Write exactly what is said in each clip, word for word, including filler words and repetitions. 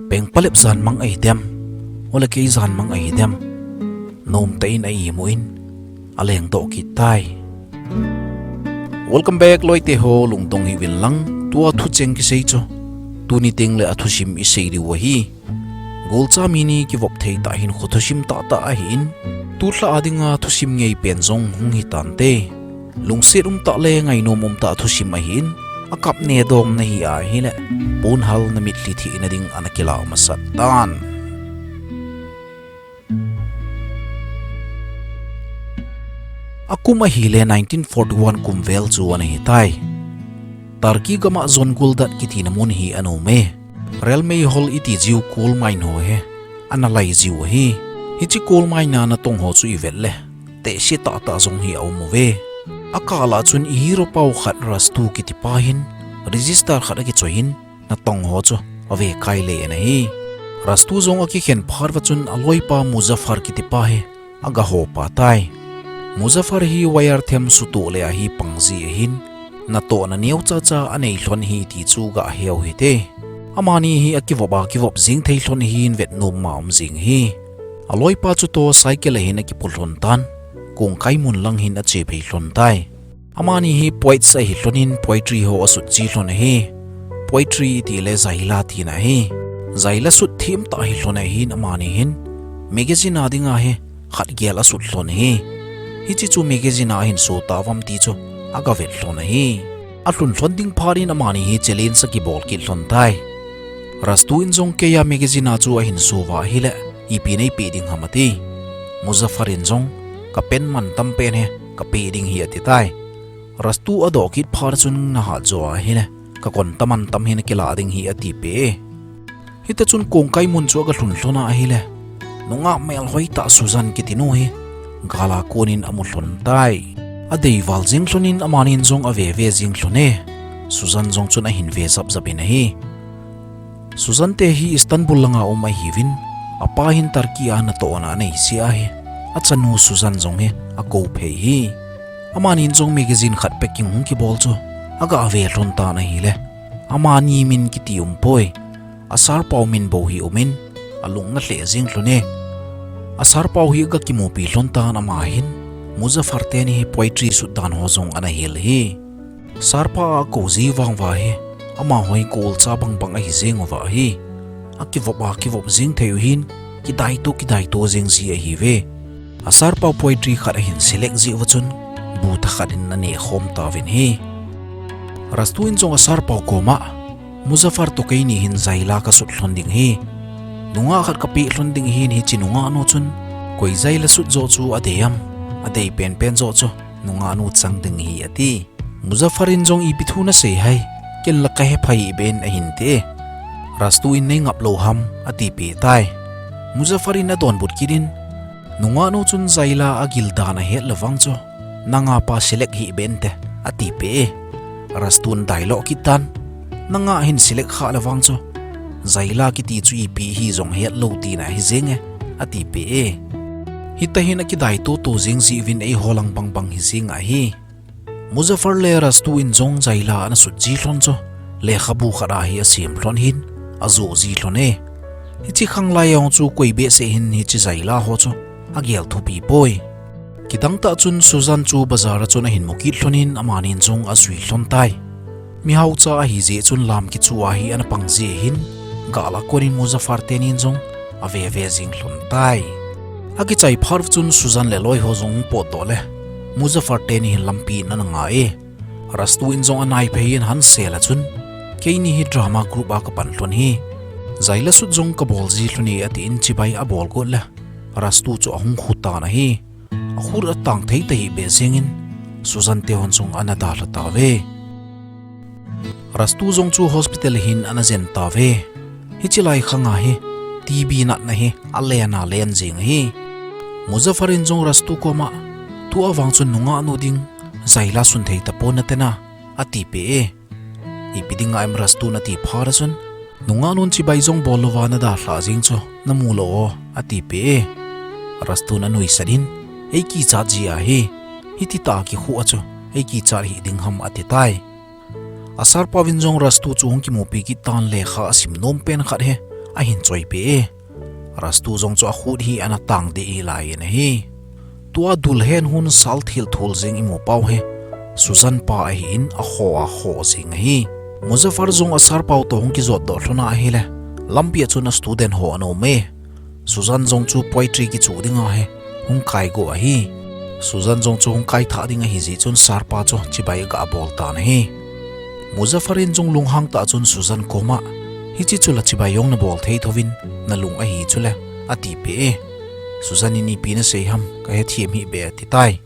Pengpalep jan mang ahi dem, ole kei jan mang ahi dem, nomtah in a imu in, aleng doh kit tai. Welcome back, loite ho, lungdong hih uvin lang, tua thucheng kisei chu tuni teng le a thusim i sei diu ahi. Golcha mi ni kivop thei tah hin kho thusim tahtah ahin, tulha a dinga thusim ngei pen jong hung hi tante. Lungset um tah le ngainom um tah thusim ahin, a kap ne dom na hi ahile, pon hal na mitlhi thih na ding ana kilah masat tan. A kum ahile nineteen forty-one kum vel chu ana hi tai. Turkey gam a Zonguldak kiti na mun hi ana um e. Rel meihol i ti jiu coal mine ho hi ana lai jiu ahi. Hiche coal mine a natong ho chu i vet le, tehse tahtah jong hi a um uve. A kah lah chun i hero pau khat Rastu kiti pa hin register khat a kichoi in natong ho chu a ve kai le ana hi. Rastu jong a kikhen phat uva chun a loipa Muzaffar kiti pa hi a ga ho pa tai. Muzaffar hi wire them sutoh le ahi pang ji ahin, natohna neo chacha a nei lhon hi ti chu ga heu hite. Amani hi a kivop a kivop jing thei lhon ahin vet nom ma um jing hi. A loipa chu toh cycle a hin a kipu lhon tan, kongkai mun lang hin a che phei lhon tai. Amani hi poets ahi lhon in poetry ho a sut ji lhon ahi. Poetry i ti le zaila tina ahi. Zaila sut them tah hi lhon ahin amani hin magazine a dinga hi khat gel a sut lhon ahi. Hiche chu magazine a ahin so tauvam ti chu a ga vet lhon ahi. A lhun lhon ding phat in amani hi challenge a kibol kit lhon tai. Rastu in jong kei a magazine a chu ahin so uva ahile, ipi nei pe ding ham ati. Muzaffar in jong, ka pen mantam pen hi ka pe ding hi ati tai. Rastu a doh kit phat chun na hat jo ahile, ka konta mantam hi na kilah ding hi ati peh e. Hita chun kongkai mun chu a ga lhun lhon a ahile, nungah melhoi tah Susan kiti nu hi gal a kon in a mu lhon tai. A dei val jing lhon in amani in jong a ve ve jing lhon e. Susan jong chun ahin ve jap jap in ahi. Susan te hi Istanbul langa um ahiuvin, apa hin Turkey a natohna a nei jeh ahi. A chanu Susan jong hi a kou phei hi. Amani in jong magazine khat packing hung kibol chu a ga ve lhon tan ahile, amani min kiti um poi. A sir pau min bou hi um in, a lung na lheh jing lhon e. A sir pau hi a ga kimupi lhon tan ama hin, Muzaffar teni hi poetry sut dan ho jong ana hil hi. Sir pa a kou ji vang uva hi, amaho hi golcha bang bang ahi jing uva ahi. A kivop a kivop jing thei u hin, kidai to kidai to jing ji ahiuve. A sir pau poetry khat ahin select ji uva chun, bu tha khat in a neh khom tauvin ahi. Rastu in jong a sir pau koma, Muzaffar toh keini hin zaila ka sut lhon ding ahi. Nungah khat ka peh lhon ding ahin hiche nungah nu chun, koi zaila sut joh chu a dei am, a dei pen pen joh chu nungah nu chang ding ahi ati. Muzaffar in jong ipi thu na sei ham, ken la ka he phai ben ahin ti e. Rastu in nei ngap lou ham ati peh tai. Muzaffar in a donbut kit in, nungah nu chun zaila a gil dan a het le vang chu, nanga pa select hih ben te ati peh e. Rastu in dai lo kit tan, nanga hin select kha le vang chu, zaila kiti chu ipi hi jong het lou tina hi jing e ati peh e. Hita hin a kidai to to jing ji uvin eiho lang bang bang hi jing ahi. Muzaffar le Rastu in jong zaila ana sut ji lhon chu, lekhabu khat a hi a sem lhon hin, a joh ji lhon e. Hiche khang lai jong chu koi behseh hin hiche zaila ho chu a gel thupi poi. Kidang tah chun Susan chu bazar a chun ahin mu kit lhon in amani in jong a jui lhon tai. Mihaucha ahi jeh chun lam kichu a hi ana pang ji hin, gal a kon in Muzaffar teni in jong a ve ve jing lhon tai. A kichai phat chun Susan le loi ho jong potdoh le, Muzaffar teni hin lampi in ana ngai e. Rastu in jong a nai phei in han sel a chun, keini hi drama group a ka pan lhon ahi. Zaila sut jong ka bol ji lhon e ati in chibai a bol got le, Rastu chu a hung khu tan ahi. A khut a tang thei tahih beh jeng in, Susan te hon jong ana dalha tauve. Rastu jong chu hospital hin ana jen tauve. Hiche lai khang a hi, T B natna hi a len a len jing ahi. Muzaffar in jong Rastu koma, tua vang chun nungah nu ding zaila sun thei tapon nate na, ati peh e. Ipi dinga em Rastu in ati phat a chun, nungah nun chibai jong bol louva na dalha jing chu, na mu lou o, ati peh e. Rastu in a nuisat in, ei kichat ji ahi, hiti tah a kikhu a chu, ei kichat hih ding ham ati tai. A sir pau in jong Rastu chu hung kimupi kit tan lekha a sim nom pen khat hi, ahin choipeh e. Rastu jong chu akhut hi ana tang deh hilai in ahi. Tua dul hen hun sal thil thul jing imu pau hi Susan pa ahin, akhoh a khoh jing ahi. Muzaffar jong a sir pau toh hung kijot doh lhon ahile, lampi a chun a student ho ana um e. Susan jong chu poetry kichu dinga hi hung kai go ahi. Susan jong chu hung kai thah ding ahi jeh chun sir pa chu chibai aga bol tan ahi. Muzaffar in jong lunghang tah chun Susan koma, "Hiche chu la chibai jong nabol thei thouvin, nalung ahi chule," atipeh e. Susan in, "Ipi nasei ham, kahethem hih beh," ati tai.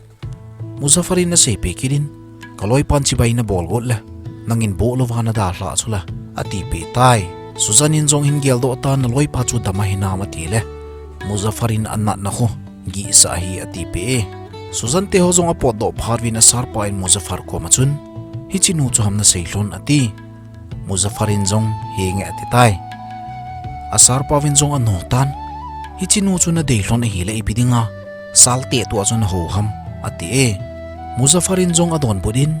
Muzaffar in aseipeh kit in, "Kaloipan chibai nabol got le, nangin boh louva nadalhah chule," atipeh tai. Susan in jong hin geldoh tan, "Naloipa chu dam ahinam," atile, Muzaffar in anatna khu gihsah ahi atipeh e. Susan teho jong apotdoh phat uvin a sir pa in Muzaffar koma chun, "Hiche nu chu ham nasei lhon," ati. Muzaffar in jong, "Henge," ati tai. A sir pa vin jong ano tan, "Hiche nu chu nadei lhon ahile ipi dinga sal teh tua chu nahou ham," ati e. Muzaffar in jong adonbut in,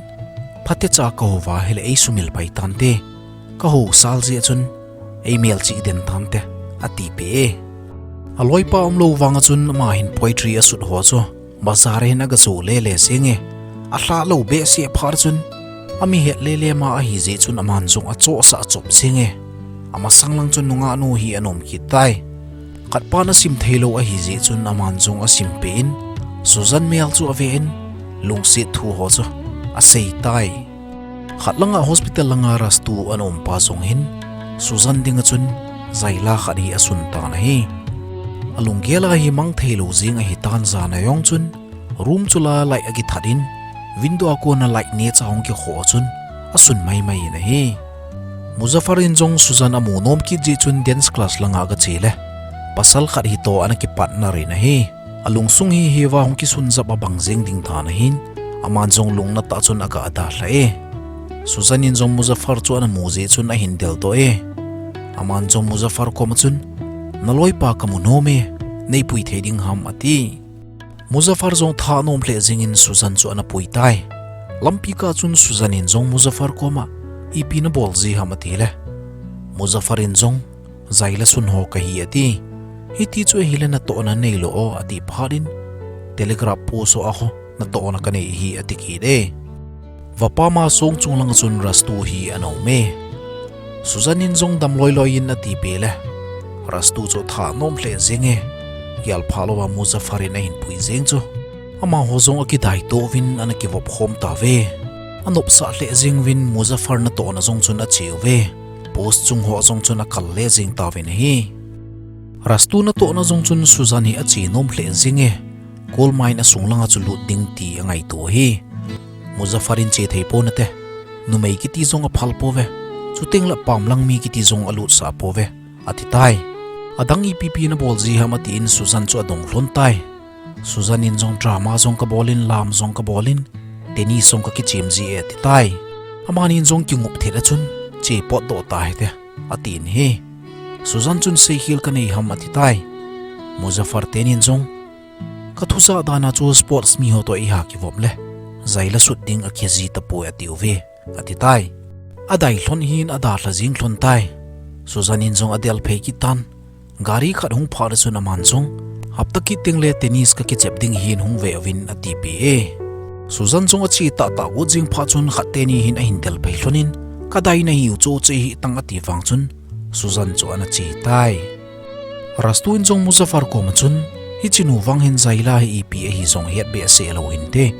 "Phatecha kahou va ahile eisumil pai tante. Kahou sal jeh chun eimelchih den tante," atipeh e. Aloipa umlou vanga chun ama hin poetry asut ho chu bazar a hin aga jou lele jenge. Alhah lou behseh phat chun, ami het lele ma ahi jeh chun aman jong achohsah chop jenge. Amasang lang chun nungah nu hi ana um kit tai. Khatpan asim theilou ahi jeh chun aman jong asimpeh in, Susan mel chu ave in, lungset thu ho chu asei tai. Khat langa hospital langa Rastu ana umpa jong hin, Susan dinga chun Zaila khat hi asun tan ahi. Alunggel a hi mang theilou jing ahitan, jan a jong chun room chu la light akithat in, window a kona light neocha hung kikhoh chun asun maimai in ahi. Muzaffar in jong Susan amu nom kit jeh chun dance class langa aga chele, pasal khat hitoh ana kipartner in ahi. Alungsung hi hiva hung kisun jap abang jeng ding dan ahin, aman jong lungna tah chun aga dalha e. Susan in jong Muzaffar chu ana mu jeh chun ahin deldoh e. Aman jong Muzaffar koma chun, "Naloipa kamu nom e, neipui thei ding ham?" ati. Muzaffar jong thanom lheh jengin Susan chu ana pui tai. Lampi kah chun Susan in jong Muzaffar koma, "Ipi nabol ji ham?" atile, Muzaffar in jong, "Zaila sun ho kahi," ati. "Hiti chu ahile natohna neilou o," ati phat in, "Telegraph post ho a ho natohna kanei ahi," ati kit e. Vapama song chung langa chun Rastu hi ana um e. Susan in jong dam loiloi in atipeh le, Rastu chu thanom lheh jenge. Gelphah louva Muzaffar in ahin pui jeng chu, amaho jong akidai toh uvin ana kivop khom tauve. Anopsah lheh jeng uvin Muzaffar natohna jong chun ache uve. Post chung ho jong chun akal le jeng tauvin ahi. Rastu natohna jong chun Susan hi ache nom lheh jenge. Coal mine asung langa chu lut ding ti angaito ahi. Muzaffar in, "Che thei pon nate. Numei kiti jong aphal pouve. Chuteng le pamlang mi kiti jong alutsah pouve," ati tai. "Adang ipi pi nabol ji ham?" atin Susan chu adong lhon tai. Susan in jong, "Drama jong kabol in, lam jong kabol in, tennis jong kakichem ji e," ati tai. Amani in jong kingup thet a chun, "Che potdoh tahite," atin ahi. Susan chun, "Seikhel kanei ham?" ati tai. Muzaffar teni in jong, "Kathu jah dan a chu sports mi ho toh iha kivop le Zaila sut ding akhe ji tapoi," ati uve, ati tai. Adai lhon hin adalha jing lhon tai. Susan in jong adel phei kit tan. Gari khat hung phah le chun aman jong, "Hapta kit teng le tennis kakichep ding ahin, hung ve uvin," atipeh e. Susan jong ache tahtah got jing phat chun khat teni hin ahin del phei lhon in, "Kadai nahiu chu che hih tang," ati vang chun Susan chu ana che tai. Rastu in jong Muzaffar koma chun, "Hiche nu vang hin Zaila hi ipi ahi jong het behseh lou hinte.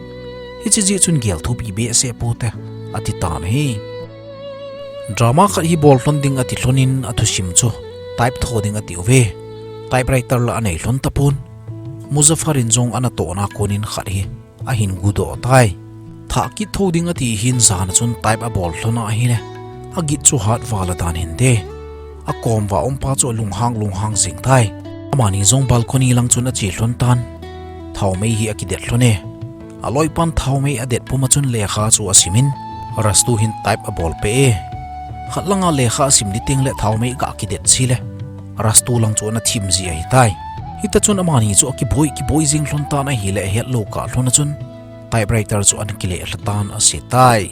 Hiche jeh chun gel thupi behseh pote," ati tan ahi. Drama khat hi bol lhon ding ati lhon in athusim chu type tho ding ati uve. Typewriter la anei lhon tapon. Muzaffar in jong anatohna kon in khat hi ahin gudoh tai. Thah kit tho ding ati hin jan a chun type abol lhon ahile, agit chu hat val adan hinte. Akom uva umpa chu alunghang lunghang jing tai. Amani jong balcony lang chun ache lhon tan. Thaomei hi akidet lhon e. Aloipan thaomei adet pum a chun lekha chu asim in, Rastu hin type abol peh e. Khat langa lekha asim ding teng le thaomei aga kidet ji le, Rastu lang chu ana thim ji ahi tai. Hita chun amani chu akiboi kiboi jing lhon tan ahile, ahet lou kah lhon a chun typewriter chu ana kile lha tan ase tai.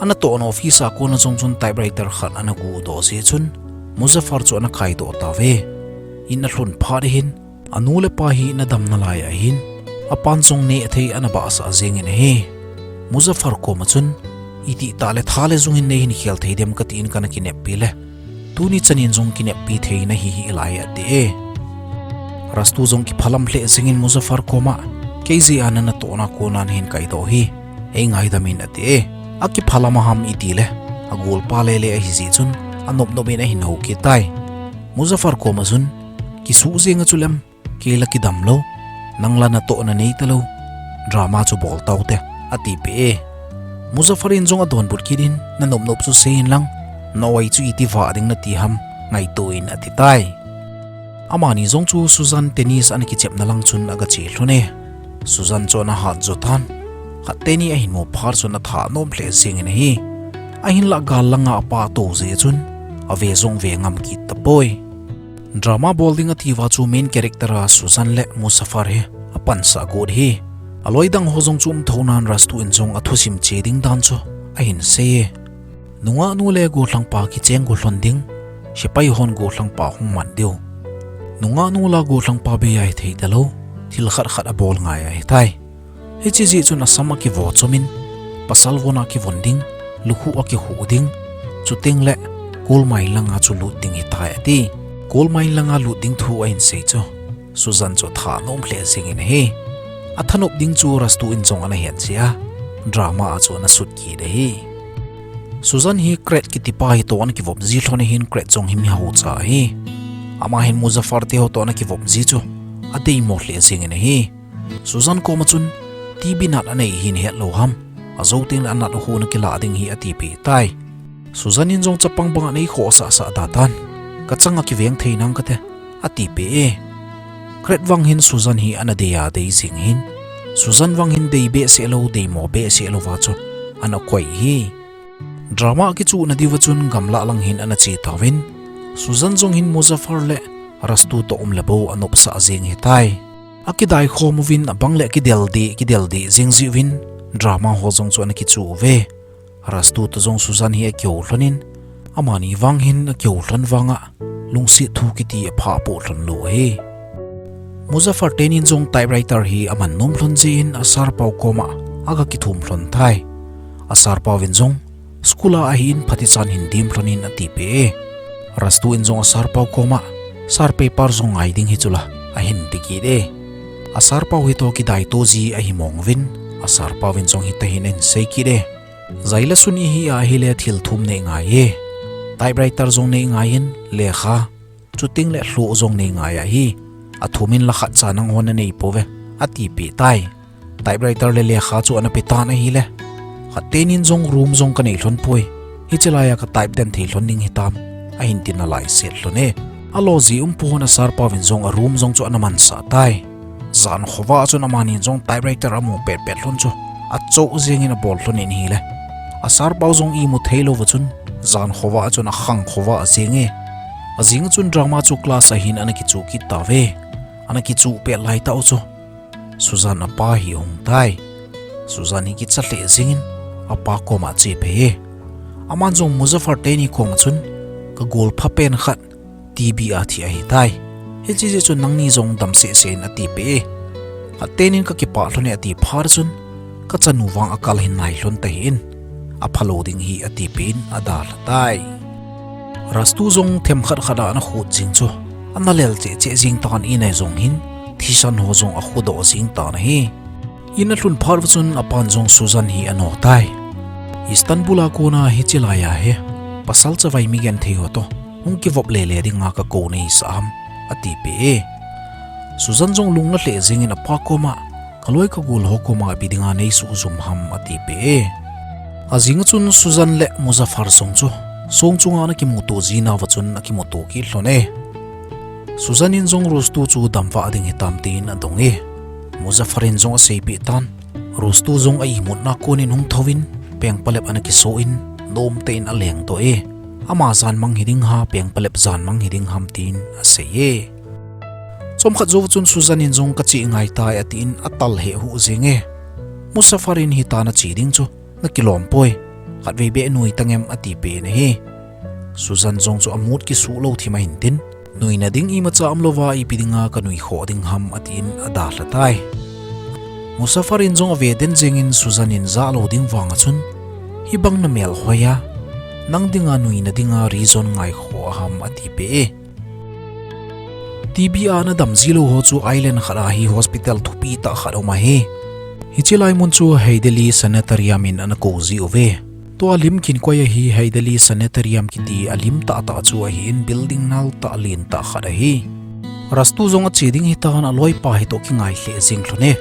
Anatohna office a kon a jong chun typewriter khat ana gudoh jeh chun, Muzaffar chu ana kaidoh tauve. In alhun phat hin, anu le apa hi ana dam nalai ahin, apan jong neh thei ana bahsah jengin ahi. Muzaffar koma chun, itih tah le tha le jung in neihin khel thei dem katin kana kineppi le, tuni chanin jong kineppi thei nahi hih lai ati e. Rastu jong kiphalam lheh jengin Muzaffar koma, kei jeh a nana tohna kona nahin kaidoh hi, ei ngaidam in ati e. Akiphalam a ham iti le, agolpa lele ahi jeh chun, anop nop in ahin hou kit tai. Muzaffar koma chun, kisuh jeng a chu lem, kei la kidam lou, nang la natohna nei talou, drama chu bol taute, atipeh e. Muzaffar in jong adonbut kit in, nanop nop chu seiyin lang, na-oi chu iti vah ding nati ham, ngaito in ati tai. Amani jong chu Susan tennis ana kichepna lang chun aga che lhon e. Susan chu ana hat jo tan. Khat teni ahin mu phat chun atha nom lheh jengin ahi. Ahinlah gal langa apa atou jeh chun, ave jong ve ngam kit tapoi. Drama bol ding atiuva chu main character a Susan le Muzaffar hi apansah got hi. Aloi dang ho jong chu umthou nan Rastu in jong athusim che ding dan chu ahin sei e. Nungah nu le gollhangpa kicheng golhon ding, sepai hon gollhangpa hung man diu. Nungah nu la gollhangpa bei a hithei talou, thil khat khat abol ngai ahitai. Hiche jeh chun asam akivo chomin, pasal von a kivon ding, lukhuh akikhuh ding, chuteng le coal mine langa chu lut ding hitai ati. Coal mine langa lut ding thu ahin sei chu, Susan chu atha nom lheh jengin ahi. Athanop ding chu Rastu in jong ana het jeh a, drama a chu ana sut kit ahi. Susan hi Craig kitipa hitoh ana kivop ji lhon ahin, Craig jong hi mi haucha ahi. Ama hin Muzaffar teho toh ana kivop ji chu, adeimo lheh jengin ahi. Susan koma chun, T B nat anei hin hetlou ham, ajou tengle anat ho nakilah ding hi atipeh tai. Susan in jong chapang banga nei khohsah sah da tan, kachang a kiveng thei nang kate, atipeh e. Craig vang hin Susan hi ana dei a dei jeng hin, Susan vang hin dei behseh lou, deimo behseh louva chu ana koi hi. Drama akichuhna diuva chun gamlah lang hin ana che tauvin, Susan jong hin Muzaffar le Rastu toh um le bou anopsah jeng hitai. Akidai khom uvin abang le kidel deh, kidel deh jeng jiuvin, drama ho jong chu ana kichuh uve. Rastu toh jong Susan hi akihou lhonin, amani vang hin akihou lhon vanga, lungset thu kiti aphah poh lhon lou ahi. Muzaffar tenin jong typewriter hi aman nom lhon jeh in asarpau koma aga kithum lhon tai. Asarpau in jong, school a ahin phatichan hin dem lhonin atipeh e. Rastu in jong asarpau koma, sir, paper jong ngai ding hichu la, ahin ti kit e. Asarpau hitoh kidaito ji ahi mong uvin, asarpau in jong hitahin ahin sei kit e. Jai le sun ihi a ahile thil thum nei ngai e. Typewriter jong nei ngai in, lekha, chuteng le lhoh jong nei ngai ahi. Athum in la khatcha nanghon nanei pouve, atipeh tai. Typewriter le lekha chu ana pe tan ahile, khat tenin jong room jong kanei lhon poi, hiche laiya ka type den thei lhon ding hitam, ahin ti nalai set lhon e. Alo ji um pon asarpau in jong a room jong chu ana mansah tai. Jan khovah a chun amani jong typewriter amu petpet lhon chu, achoh jengin abol lhonin ahile, asarpau jong imu thei louva chun, jan khovah a chun akhang khovah jeng e. Ajing chun drama chu class a hin ana kichuh kit tauve. Ana kichuh pet laitah u chu, Susan apa hi ahung tai. Susan hi kicha lheh jengin, apa koma ache phei e. Aman jong Muzaffar teni koma chun, ka golpha pen khat, T B a thi ahitai. Hiche jeh chun nangni jong dam sehseh in atipeh e. Khat tenin kakipah lhon e ati phat chun, kachanu vang akal hin nai lhon tahih in, aphalou ding hi atipeh in adalha tai. Rastu jong themkhat khat a ana khut jing chu, ana lel cheh cheh jing tan in a jong hin, thisan ho jong akhudoh jing tan ahi. In alhun phat uva chun apan jong Susan hi ano tai. Istanbul a kona hiche laiya hi, pasal chavai mi genthei ho toh hung kivop lele dinga kakou nahisah ham, atipeh e. Susan jong lungna lheh jengin apa koma, kaloi kagol ho koma ipi dinga neisuh jum ham, atipeh e. Ajing chun Susan le Muzaffar jong chu, song chunga ana kimuto jinauva chun akimuto kit lhon e. Susan in jong Rastu chu damvah ding hitam tin adong e. Muzaffar in jong aseipeh tan, Rastu jong a imutna konin hung thouvin, pengpalep ana kiso in, nomtah in alengdoh e. Ama janmang hiding ham, pengpalep janmang hiding ham tin asei e. Chomkhat jouva chun Susan in jong kache ngai tai atin atal heh huh jeng e. Muzaffar in hita nache ding chu, nakilom poi. Khatvei beh nui tangem atipeh in ahi. Susan jong chu a mood kisuh lou thim ahin tin, nuina ding imacha umlouva ipi dinga kanui khoh ding ham atin adalha tai. Muzaffar in jong ave den jengin Susan in jah lou ding vanga chun, hibang na melhoi a, nang dinga nuina dinga reason ngai khoh ham atipeh e. TB a ana dam ji lou ho chu island khat a hi hospital thupi tah khat aum ahi. Hiche lai mun chu Heydeli Sanitarium in ana kou ji uve. Tua lim kinkoi a hi Heydeli Sanitarium kiti a lim tahtah chu ahin building nal tah len tah khat ahi. Rastu jong ache ding hitan aloipa hitoh kingai lheh jeng lhon e.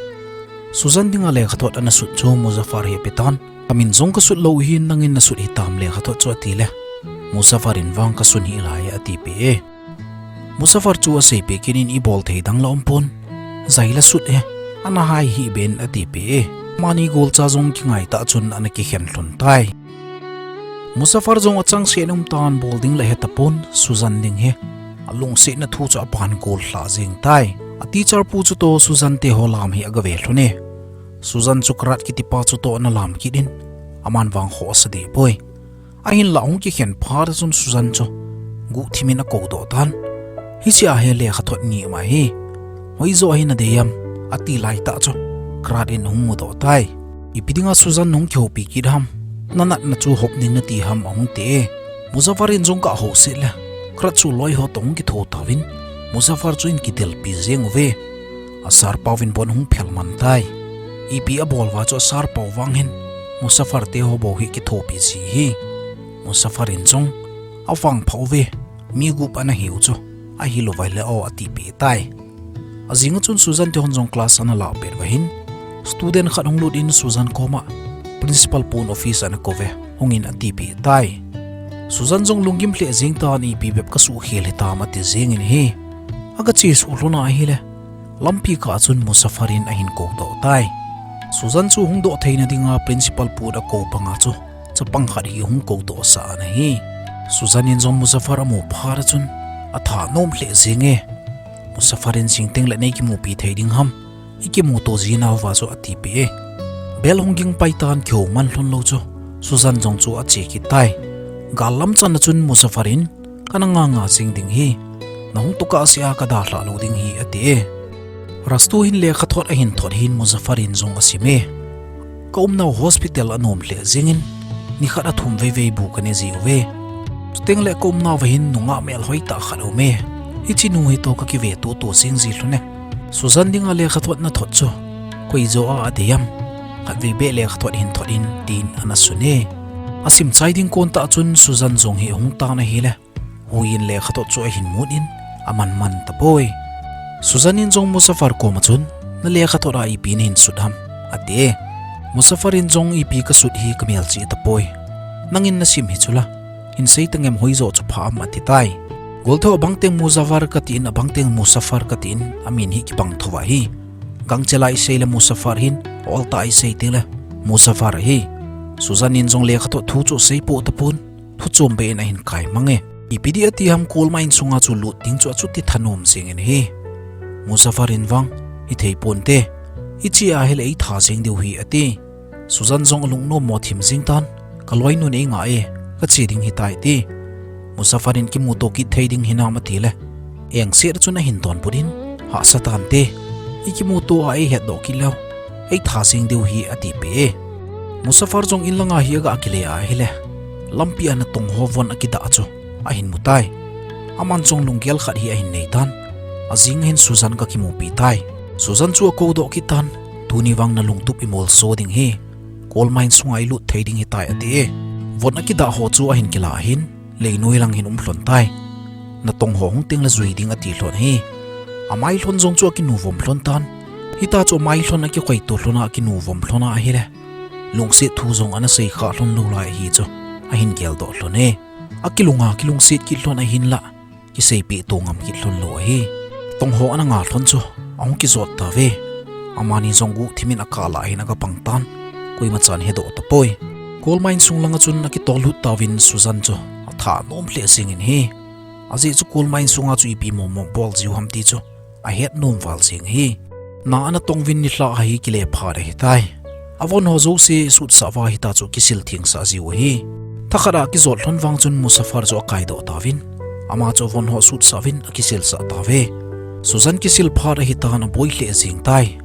Susan dinga lekhathot ana sut chu Muzaffar hi apetan. Kamin jong kasut lou hin nangin nasut hitam lekhathot chu atile, Muzaffar in vang kasun hih lai atipeh e. Muzaffar chu aseipeh kit in ibol thei dang la umpon. Jaila sut e, ana hai hih ben atipeh e. Amani golcha jong kingai tah chun ana kikhen lhon tai. Muzaffar jong achangseh in aumtan bol ding la hetapon, Susan ding hi alungsetna thu chu apan gollhah jeng tai. A teacher pu chutoh Susan teho lam hi agave lhon e. Susan chu Krat kitipa chutoh ana lam kit in, aman vang khoh asa deh poi. Ahinlah ahung kikhen phat a chun Susan chu guhthimin akoudoh tan. Hichea hi lekhathot ni um ahi. Hoijoh ahi nadei ham, ati laitah chu Krat in ahung mudoh tai. Ipi dinga Susan nahung kihoupi kit ham? Nanatna chu hop ding nati ham ahung ti e. Muzaffar in jong gah houset le, Krat chu loiho toh ahung kitho tauvin, Muzaffar chu ahin kidelpi jeng uve. A sir pauvin bon ahung phel man tai. Ipi abol uva chu a sir pau vang hin, Muzaffar teho bou hi kithopi ji hi. Muzaffar in jong avangpha uve, mi gup ana hiu chu, ahilouva hile o atipeh tai. Ajinga chun Susan tehon jong class ana lah pet uva hin, student khat hung lut in Susan koma principal pun office ana kouve, hungin atipeh tai. Susan jong lunggim lheh jeng tan ipi bep kasuhkhel hitam ati jengin ahi. Agachesuh lhon ahile, lampi kah a chun Muzaffar in ahin koudoh tai. Susan chu hung doh theina dinga principal pun akou banga chu chapang khat hi hung koudoh sah ana hi. Susan in jong Muzaffar amu phat a chun atha nom lheh jeng e. Muzaffar in jing tengle nei kimupi thei ding ham? Ikimuto ji nauva chu atipeh e. Bell hung ging pai tan kihouman lhon lou chu Susan jong chu ache kit tai. Gal lam chan a chun Muzaffar in, kana nganga jing ding hi, nahung tokah sea kadalhah lou ding hi ati e. Rastu hin lekhathot ahin thot hin Muzaffar in jong asim e. Kaumnau hospital anom lheh jengin, nikhat a thum veivei bu kane ji uve. Chutengle kaumnauva hin nungah melhoi tah khat aume. Hiche nu hitoh kakive toto jeng ji lhon e. Susan dinga lekhathot nathot chu koijoh a adei ham? Khatvei beh lekhathot hin thot in, tin ana sun e. Asim chai ding kon tah chun Susan jong hi ahung tan ahile, huiyin lekhathot chu ahin mut in, aman man tapoi. Susan in jong Muzaffar koma chun, na lekhathot a ipi nahin sut ham? ati e. Muzaffar in jong ipi kasut hi kamelchih tapoi. Nangin nasim hi chula, hin sei tangem hoijoh chu pha am ati tai. Goltho abang teng Muzaffar katin, abang teng Muzaffar katin, amin hi kibang thouva ahi. Gangchela isei le Muzaffar ahin, oltah a isei tengle Muzaffar ahi. Susan in jong lekhathot thu chu aseipoh tapon, thu chombeh in ahin kai mang e. Ipi dia ti ham, coal mine sunga chu lut ding chu achuti thanom jengin ahi. Muzaffar in vang, hithei ponte, iche ahile eitha jeng diu hi ati. Susan jong alungnommo thim jeng tan, kaloinun eingah e, kache ding hitai ati. Muzaffar in kimuto kit thei ding hinam atile, engset a chun ahin donbut in, hahsa tante, ikimuto a eihetdoh kit leu, eitha jeng diu hi atipeh e. Muzaffar jong in langa hi agah kile ahile, lampi a natongho von akidah chu ahin mutai. Aman jong lunggel khat hi ahin neitan, ajing ahin Susan kakimupi tai. Susan chu akoudoh kit tan, tuni vang nalungtup imolso ding hi, coal mine sunga ilut thei ding hitai ati e. Von akidah ho chu ahin kilah ahin, leinoi lang hin um lhon tai. Natongho hung tengle jui ding ati lhon ahi. Amai lhon jong chu akinuvom lhon tan. Hita chu amai lhon akikoito lhona akinuvom lhona ahile, lungset thu jong ana seikhah lhon lou lai ahi chu, ahin geldoh lhon e. Akilunga kilungset kit lhon ahinlah, kiseipeh to ngam kit lhon lou ahi. Tongho ana nga lhon chu ahung kijot tauve. Amani jong guhthimin akah lah hin agapang tan, koimachan hedoh tapoi. Coal mine sung langa chun akitollut tauvin Susan chu atha nom lheh jengin ahi. Ajeh chu coal mine sunga chu ipi momo bol jiu ham ti chu ahet nom val jeng ahi. Na ana tongvin nilhah ahi kile phat ahitai. Avon ho jouse sutsah uva hita chu kisil thengsah jiu ahi. Thakhat a kijot lhon vang chun Muzaffar chu akaidoh tauvin, ama chu avon ho sutsah uvin akisilsah tauve. Suzan kisil phat ahitan aboi lheh jeng tai.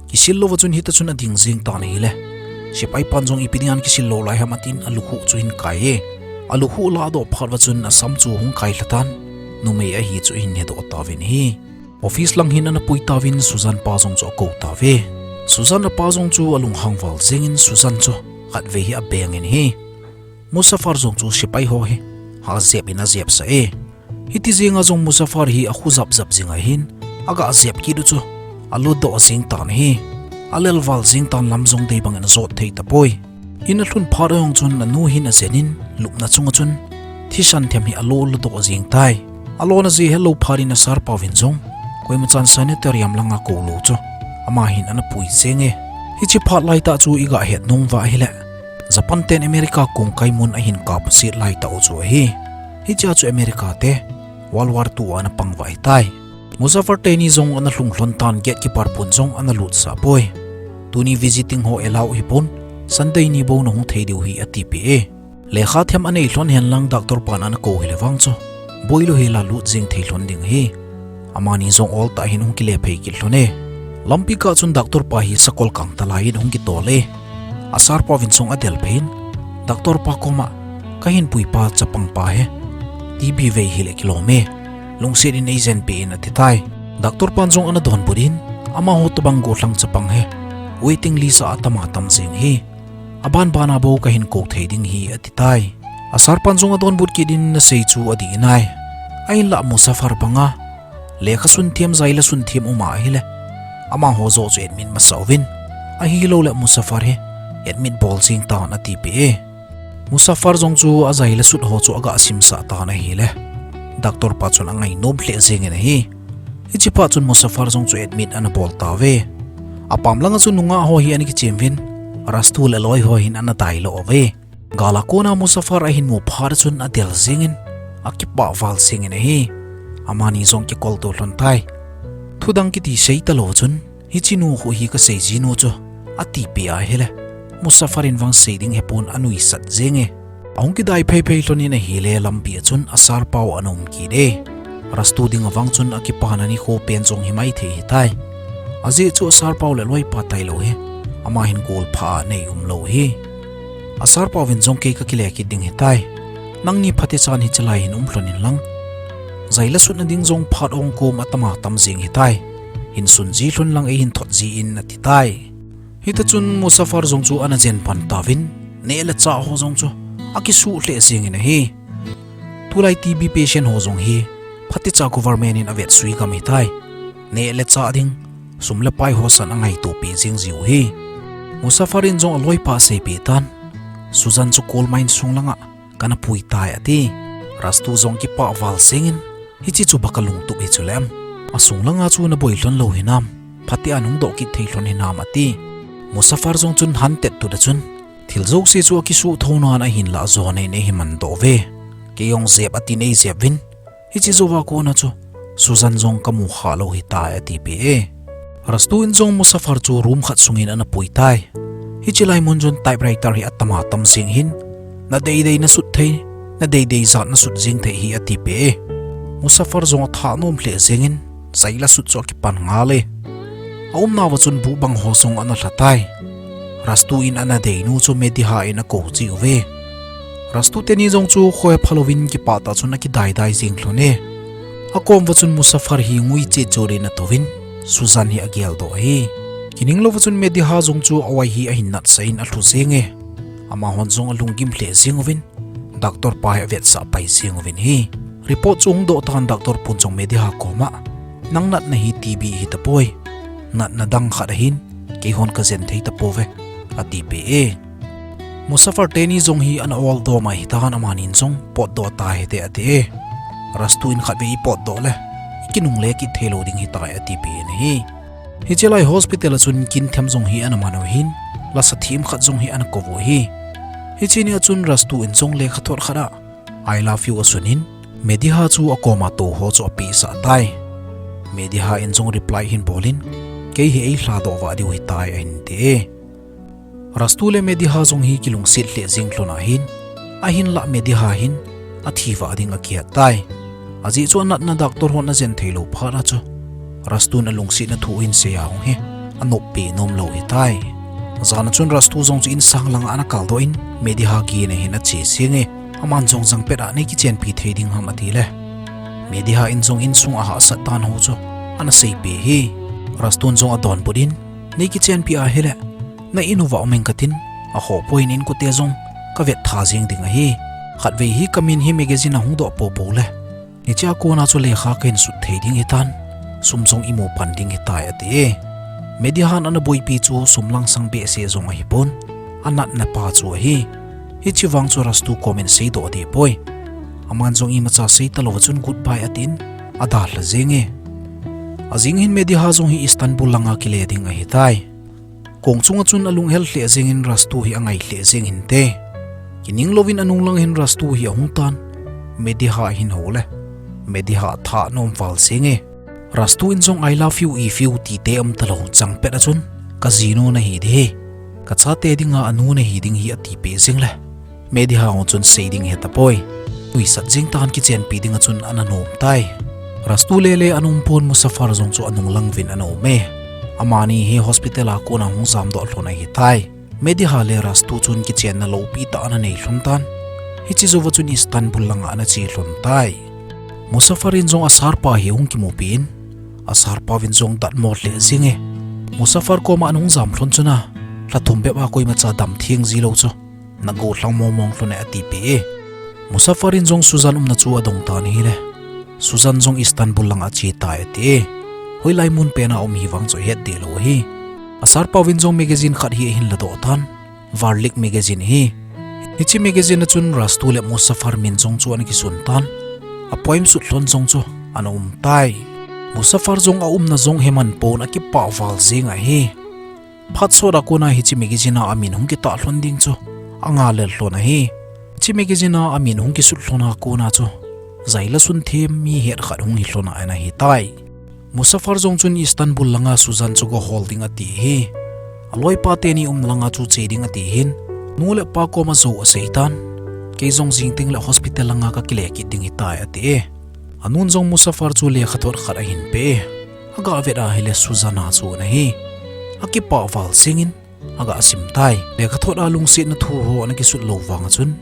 Kisil louva chun hita chun ading jeng tan ahile, sepai pan jong ipi dinga kisil lou lai ham atin alukhuh chu ahin kai e. Alukhuh lahdoh phat uva chun asam chu hung kai lha tan, numei ahi chu ahin hedoh tauvin ahi. Office lang hin ana pui tauvin Suzan pa jong chu akou tauve. Suzan apa jong chu alunghang val jengin Suzan chu khatvei hi abengin ahi. Muzaffar jong chu sepai ho hi hajep in ajepsah e. Hiti jenga jong Muzaffar hi akhu japjap jing ahin, aga jep kit u chu aludoh jeng tan ahi. Alel val jeng tan, lam jong dei bangin ajot thei tapoi. In alhun phat jong chun anu hin ajen in lupna chunga chun thisan them hi alo ludoh jeng tai. Alona jeh helou phat in asarpa uvin jong koima chan sanatorium langa kou lou chu ama hin ana pui jeng e. Hiche phat laitah chu iga het nom uva ahile, Japan ten America kongkai mun ahin kap set laitah u chu ahi. Hichea chu America te World War Two a ana pang uva ahitai. Muzaffar teni jong ana lhung lhon tan, gatekeeper pun jong ana lutsah poi. Tuni visiting ho allow hipon, Sunday ni bou nahung thei diu ahi atipeh e. Lekha them anei lhon henlang doctor pan ana kou hile vang chu boilou hela lut jeng thei lhon ding ahi. Amani jong oltah hin hung kile phei kit lhon e. Lampi kah chun doctor pa hi sakol kangtalai in hung kitol e. Asarpa uvin jong adel phei in, doctor pa koma, kahin puipa chapang pa hi TB vei hile kilom e, lungset in eijenpeh in atitai. Doctor pan jong ana donbut in, amaho tobang gollhang chapang hi waiting list a atama tam jeng ahi. Abanbana bou kahin kou thei ding ahi atitai. Asarpan jong adonbut kit in, nasei chu adih nai. Ahinlah Muzaffar banga lekha sunthem, jaila sunthem uma ahile, amaho joh chu admit masah uvin, ahiloule Muzaffar hi admit bol jeng tan atipeh e. Muzaffar jong chu ajaila sut ho chu aga simsah tan ahile, doctor pa chun angainom lheh jengin ahi. Hiche phat chun Muzaffar jong chu admit ana bol tauve. Apam langa chu nungah ho hi ana kichem uvin, Rastu le aloi ho hin ana dailo uve. Gal a kona Muzaffar ahin mu phat chun adel jengin, akipah val jengin ahi. Amani jong kikoltou lhon tai. Thudang kiti sei talou chun, hiche nu khu hi kasei jinu chu atipeh ahile, Muzaffar in vang sei ding hepon, anuisat jeng e. Ahung kidai phei phei lhon in ahile, lampi a chun asarpau ana um kit e. Rastu dinga vang chun akipana nikho pen jong hi maithei ahitai. Ajeh chu asarpau le aloipa tailou hi ama hin golpha a nei umlou ahi. Asarpau vin jong kei kakile kit ding ahitai. Nangni phatechan hichelai hin um lhon inlang, jaila sutna ding jong phat ong kom atama tam jeng ahitai. Hin sun ji lhon lang, eihin thot ji in, atitai. Hita chun Muzaffar jong chu ana jen pan tauvin, neh le chah ho jong chu akisuh lheh jengin ahi. Tulai TB patient ho jong hi phatecha government in avetsui gam ahitai. Neh le chah ding, sum le pai ho san angaitopi jeng jiu ahi. Muzaffar in jong aloipa aseipeh tan, Suzan chu coal mine sung langa kana pui tai, ati. Rastu jong kipah val jengin, hiche chu baka lungtup hichu lem? Asung langa chu naboi lhon lou hinam? Phatea nahung doh kit thei lhon hinam, ati. Muzaffar jong chun hantet tuta chun, thil jouse chu akisuh thou nan ahinlah, ajona in eihin mandoh uve. Kei jong jep atin eijep uvin, hiche jouva kona chu Suzan jong kamu khalou ahitai, atipeh e. Rastu in jong Muzaffar chu room khat sungin ana pui tai. Hichelai mun chun typewriter hi atama tam jeng ahin, nadeidei nasut thei, nadeidei jat nasut jeng thei ahi, atipeh e. Muzaffar jong athanom lheh jengin, jaila sut chu akipan ngal e. Aumnauva chun buh bang ho jong ana lha tai. Rastu in ana deinu chu Mediha in akou jiuve. Rastu teni jong chu khoi aphalouvin kipah tah chun akidaidai jeng lhon e. Akom uva chun Muzaffar hi ngui chetchot in atouvin, Suzan hi ageldoh ahi. Kining louva chun Mediha jong chu a-oi hi ahin natsah in alhu jeng e. Amahon jong alunggim lheh jeng uvin, doctor pa hi avetsah pai jeng uvin ahi. Report chu ahung doh tan doctor pun jong Mediha koma, nang natna hi TB hitapoi. Natna dang khat ahin, keihon kajen thei tapouve, atipeh e. Muzaffar teni jong hi ana oldoh mai hitan, amanin jong potdoh tahite ati e. Rastu in khatvei ipotdoh le, ikinungle kit theilou ding ahitai, atipeh in ahi. Hichelai hospital a chun kinthem jong hi ana man u ahin, lasa them khat jong hi ana kou u ahi. Hiche nia chun Rastu in jong lekhathot khat a I love you asun in, Mediha chu akoma tou ho chu apehsah tai. Mediha in jong reply ahin bol in, kei hi eilhadoh vah diu ahitai, ahin ti e. Rastu le Mediha jong hi kilungset lheh jeng lhon ahin, ahinlah Mediha hin athi vah ding akihet tai. Ajeh chu anatna doctor hon ajen thei lou phat a chu Rastun alungsetna thu ahin sei a hung hi anop pi nom lou hitai. Jan a chun Rastu jong chu insang langa ana kaldoh in Mediha kine hin ache jenge. Aman jong jangpet a nei kichenpi thei ding ham atile, Mediha in jong insung a hahsat dan ho chu ana seipi hi. Rastun jong adonbut in, nei kichenpi ahile, na in uva um ing katin, akhoh poi in inkote jong kavet tha jeng ding ahi. Khatvei hi kamin hi magazine a hung doh popo le, hichea kona chu lekha kahin sut thei ding hitan, sum jong imu pan ding hitai ati e. Mediha in ana boipi chu sum langsang behseh jong ahipon, anatna pa chu ahi. Hiche vang chu Rastu komin seidoh deh poi. Aman jong imacha sei talou a chun goodbye atin, adalha jenge. Ajing hin Mediha jong hi Istanbul langa kile ding ahitai. Kong chunga chun alunghel lheh jengin Rastu hi angai lheh jeng hinte. Kining louvin anung lang hin Rastu hi ahung tan, Mediha ahin ho le, Mediha atha anom val jenge. Rastu in jong I love you, if you tite um talou, jangpet a chun, kajinu nahi ding hi, kachate dinga anu nahi ding hi atipeh jeng le, Mediha hon chun sei ding hetapoi. Nuisat jeng tan kichenpi dinga chun ana nom tai. Rastu lele ana umpon Musafar jong chu anung lang uvin ana um e. Amani hi hospital a kona hung jamdoh lhon ahitai. Mediha le Rastu chun kichenna loupi tah ana nei lhon tan. Hiche jouva chun Istanbul langa ana che lhon tai. Musafar in jong asarpa hi ahung kimupi in, asarpa uvin jong datmo lheh jenge. Musafar koma ana hung jam lhon chun a, lha thum bep a koimacha damtheng ji lou chu, nagollhang mongmong lhon e atipeh e. Musafar in jong Suzan umna chu adong tan ahile, Suzan jong Istanbul langa ache tai ati e. Hoilai mun pena um hi vang chu ahet deh lou ahi. Asarpa uvin jong magazine khat hi ahin ladoh tan, Varlik magazine hi. Hiche magazine a chun Rastu le Musafar min jong chu ana kisun tan, apoem sut lhon jong chu ana um tai. Musafar jong aumna jong heman pon akipah val jeng ahi. Phat sot a kona hiche magazine a amin hung kitah lhon ding chu angailel lhon ahi. Hiche magazine a amin hung kisut lhon a kona chu jaila sun them mi het khat hung hi lhon a ana hitai. Musafar jong chun Istanbul langa Suzan chu gahol ding ati hi. Aloipa teni um langa chu che ding ati hin, nu le pa koma jou asei tan, kei jong jingteng le hospital langa kakile kit ding hitai ati e. Anun jong Musafar chu lekhathot khat ahin pe e. Aga vet ahile Suzan a chu ana hi. Akipah val jengin aga sim tai. Lekhathot a lungsetna thu ho ana kisut lou vang a chun,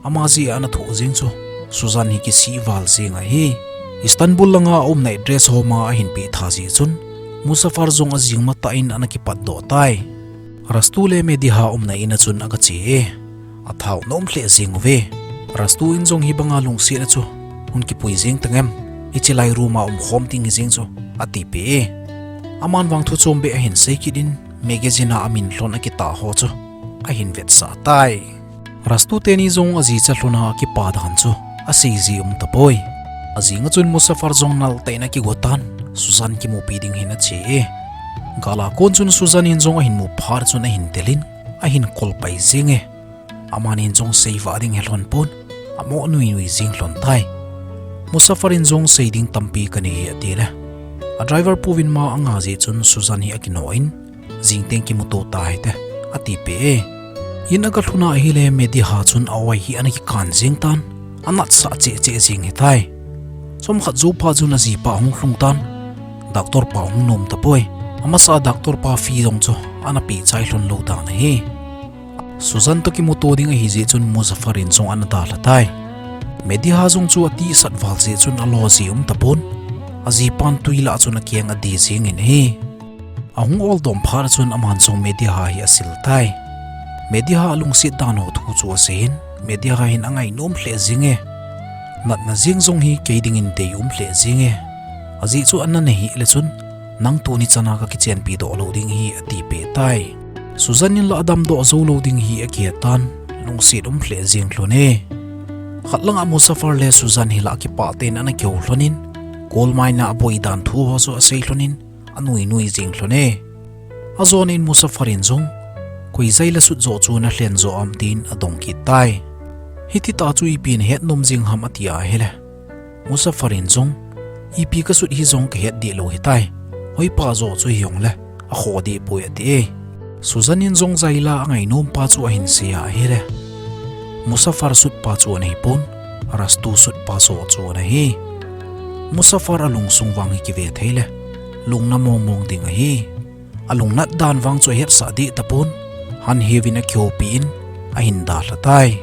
ama jeh a ana thoh jeng chu Suzan hi kisih val jeng ahi. Istanbul langa aumna address ho ma ahin peh tha jeh chun, Musafar jong ajing matah in ana kipatdoh tai. Rastu le Mediha umna in a chun aga che e. Athao nom lheh jeng uve. Rastu in jong hibanga lungsetna chu hung kipui jeng tangem, hiche lai room a umkhom ding hi jeng chu atipeh e. Aman vang thu chombeh ahin sei kit in, magazine a amin lhon akitah ho chu ahin vetsah tai. Rastu teni jong ajicha lhon a akipa dan chu asei ji um tapoi. Ajing a chun Musafar jong naltah in akigo tan, Suzan kimupi ding hin ache e. Gal a kon chun Suzan in jong ahin mu phat chun ahin tel in, ahin kolpai jeng e. Amanin jong sei vah ding helhon pon, amo nuinui jing lhon tai. Musafar in jong sei ding tampi kanei e atile, a driver pu vin ma anga jeh chun Suzan hi akinoh in, jingteng kimuto tahite, atipeh e. In aga lhun ahile Mediha chun a-oi hi ana kikan jeng tan, anatsah cheh cheh jeng hitai. Chomkhat jou phat chun ajipa ahung lhung tan, doctor pa ahung nom tapoi. Amasa doctor pa fee jong chu ana peh chai lhon lou dan ahi. Suzan toh kimuto ding ahi jeh chun Musafar in jong ana dalha tai. Mediha jong chu atihsat val jeh chun alo ji um tapon. Ajipan twi lah chun akeng adi jeng in ahi. Ahung oldom phat chun aman jong Mediha hi asil tai. Mediha alungset dan ho thu chu asei in, Mediha hin angainom lheh jeng e. Natna jeng jong hi kei dingin deium lheh jeng e. Ajeh chu ana nei hih le chun, nang tuni chana kakichenpi doh lou ding hi atipeh tai. Suzan in la adamdoh jou lou ding hi akihet tan, lungset um lheh jeng lhon e. Khat langa Musafar le Suzan hi la kipah tah in ana kihou lhon in, coal mine a aboi dan thu ho chu asei lhon in, anuinui jeng lhon e. Ajon in Musafar in jong, koi jaila sut joh chu nalhen joh am tin adong kit tai. Hiti tah chu ipi nahet nom jeng ham ati ahile, Musafar in jong, ipi kasut hi jong kahet deh lou hitai. Hoipa joh chu hijongle, akhoh deh poi ati e. Susan in jong Zaila angainom pa chu ahin sei a ahile, Musafar sutpa chu ana hipon, Rastu sutpa joh chu ana hi. Musafar alungsung vang hi kive thei le, lungna mongmong ding ahi. Alungnat dan vang chu ahetsah deh tapon, hanheuvin akihoupi in, ahin dalha tai.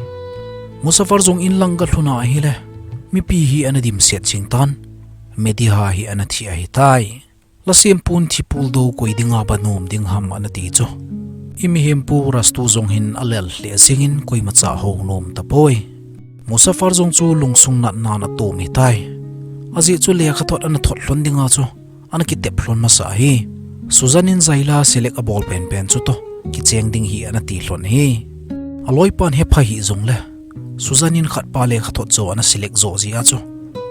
Musafar jong in lang galhun a ahile, mipi hi ana dimset jing tan, Mediha hi ana thi ahitai. Lasempun thipul do koi dinga ba nom ding ham ana ti chu. I mihempu Rastu jong hin alel lheh jengin koimacha hou nom tapoi. Musafar jong chu lungsung natnan atom hitai. Ajeh chu lekhathot ana thot lhon dinga chu ana kitep lhon masa hi. Susan in Zaila select abol penpen chu toh kicheng ding hi ana ti lhon hi. Aloipan hepha hih jongle, Susan in khatpa lekhathot jo ana select jo jeh a chu,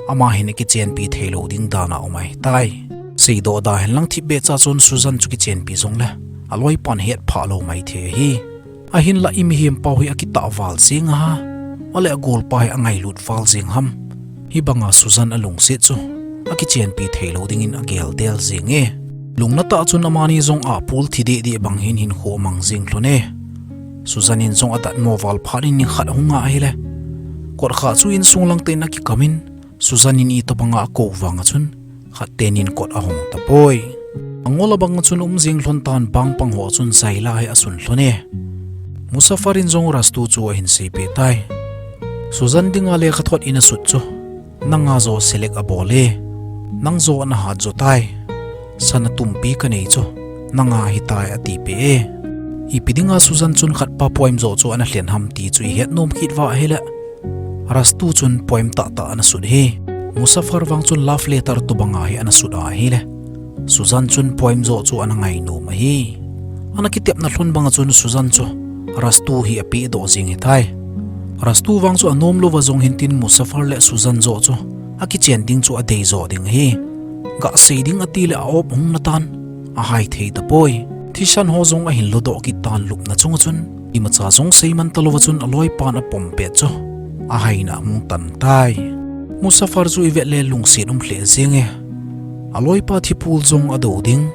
ama hin akichenpi theilou ding dan a um ahitai. Seidoh da henlang thipbeh cha chun Susan chu kichenpi jongle, aloipan hetphah lou maithei ahi. Ahinla i mihempau hi akitah val jeng a, ale agolpa hi angailut val jeng ham. Hibanga Susan alungset chu, akichenpi theilou dingin agel del jenge. Lungna tah chun amani jong apul thi dehdeh bang hin hinkho amang jeng lhon e. Susan in jong adatmo val phat in ni khat ahung a ahile, kotkha chu insung lang tah in akikam in, Susan in itobanga akou vanga chun, khat tenin kot ahong tapoi. Angol abanga chun um jeng lhon tan bangpang ho chun Zaila hi asun lhon e. Musafar in jong Rastu chu ahin seipeh tai. Susan dinga lekhathot in asut chu, nanga jo select abol e. Nang jo ana hat jo tai. Sana tumpi kanei chu, nanga ahitai atipeh e. Ipi dinga Susan chun khatpa poem jo chu ana lhen ham ti chu ihet nom kit uva ahile, Rastu chun poem tahtah ana sut hi. Musafar vang chun love letter tobanga hi ana sut a ahile, Susan chun poem jo chu ana ngainom ahi. Ana kitepna lhon banga chun Susan chu Rastu hi apehdoh jeng hitai. Rastu vang chu anom louva jong hintin Musafar le Susan jo chu akichen ding chu adei jo ding ahi. Gasei ding atile a-op hung natan, ahai thei tapoi. Thisan ho jong ahin lodoh kit tan lupna chunga chun, imacha jong seiman talouva chun aloipan apom pet chu, ahaina ahung tan tai. Musafar chu ivet le lungset um lheh jenge. Aloipa thipul jong adou ding,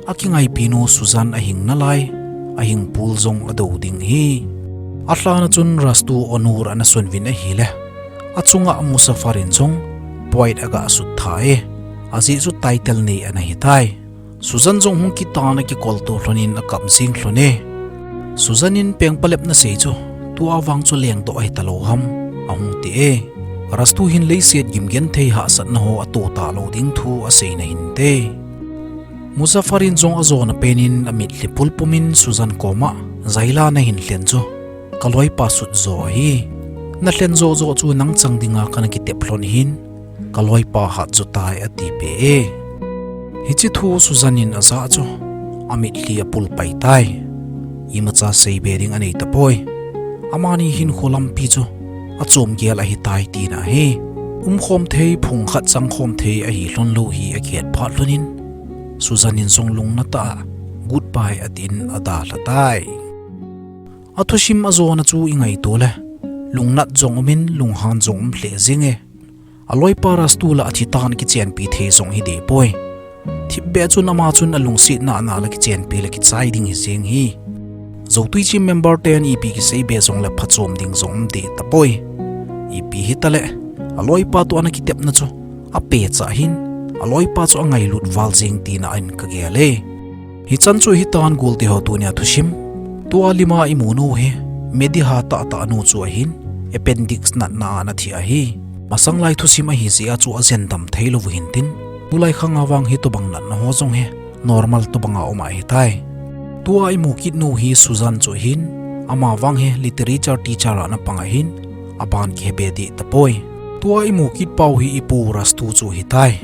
akingaipinu Susan ahing nalai, ahingpul jong adou ding ahi. Alhana chun Rastu Onur ana sunvin ahile, achunga Musafar in jong poet aga sut tha e. Ajeh chu title nei ana hitai. Susan jong hung kitan akikolto lhonin akap jeng lhon e. Susan in pengpalepna sei chu, tua vang chu lengdoh ahitalou ham, ahung ti e. Rastu hin leiset gimgenthei hahsatna ho ato talou ding thu aseina hinte. Musafar in jong ajona penin amitlhi pulpumin Susan koma, Zaila nahin lhen chu kaloipa sut jo ahi. Nalhen jo jo chu nang chang dinga kana kitep lhon ahin, kaloipa hat jo tai atipeh e. Hiche thu Susan in ajah chu, amitlhi apul pai tai. Imacha seibe ding anei tapoi. Amani hinkho lampi chu achom gel ahitai tina ahi. Umkhom thei, phung khat changkhom thei ahi lhon lou hi akihet phat lhonin, Susan in jong lungna tah a goodbye atin adalha tai. Athusim ajona chu ingaito le, lungnat jong umin, lunghan jong um lheh jenge. Aloipa Rastu la athitan kichenpi thei jong hideh poi. Thipbeh chun ama chun alungsetna ana la kichenpi le kichai ding hijeng hi. Joutui chim member ten ipi kiseibe jongle phachom ding jong umdeh tapoi. Ipi hitale, aloipa toh ana kitepna chu apehcha hin, aloipa chu angailut val jeng tina ahin kagel e. Hichan chu hitan golte ho, tunia thusim. Tua lima imunu hi, Mediha tahtah nu chu ahin, appendix natna a ana thi ahi. Masanglai thusim ahijeh a chu ajendam theilou hintin, tulai khanga vang hitobang natna ho jong hi normal tobanga um ahitai. Tua imu kitnu hi Susan chu ahin, ama vang hi literature teacher a ana pang ahin, aban kihebe deh tapoi. Tua imu kitpau hi ipu Rastu chu hitai.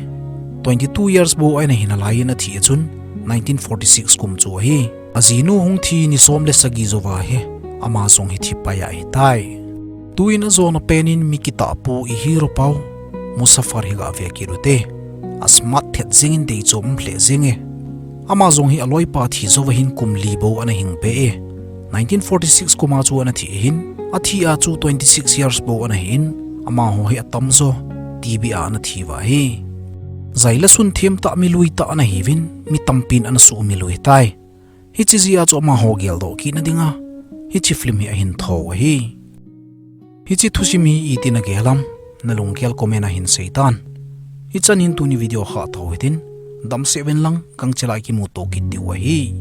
Twenty two years bou ana hinalaiyin athi a chun nineteen forty six kum chu ahi. Ajinu hung thi ni som le sagi jouva hi, ama jong hi thipai ahitai. Tuin ajona penin mi kitahpu i hero pau Musafar hi gave kit ute. Asmart thet jengin deichom um lheh jenge. Ama jong hi aloipa thi jouva hin kum li bou ana hingpeh e. Nineteen forty six kuma chu ana thi ahin, athi a chu twenty six years bou ana hin, amaho hi atamjo TB a ana thiuva ahi. Zaila sun themtah, miluitah ana hiuvin, mi tampin ana sumil u hitai. Hiche jeh a chu amaho geldoh kitna dinga hiche film hi ahin tho ahi. Hiche thusim hi iti nagel am, nalunggel comment a hin seitan. Hichan hin tuni video kha tho hitin, damsel uvin lang, gangchel a kimuto kit diu ahi.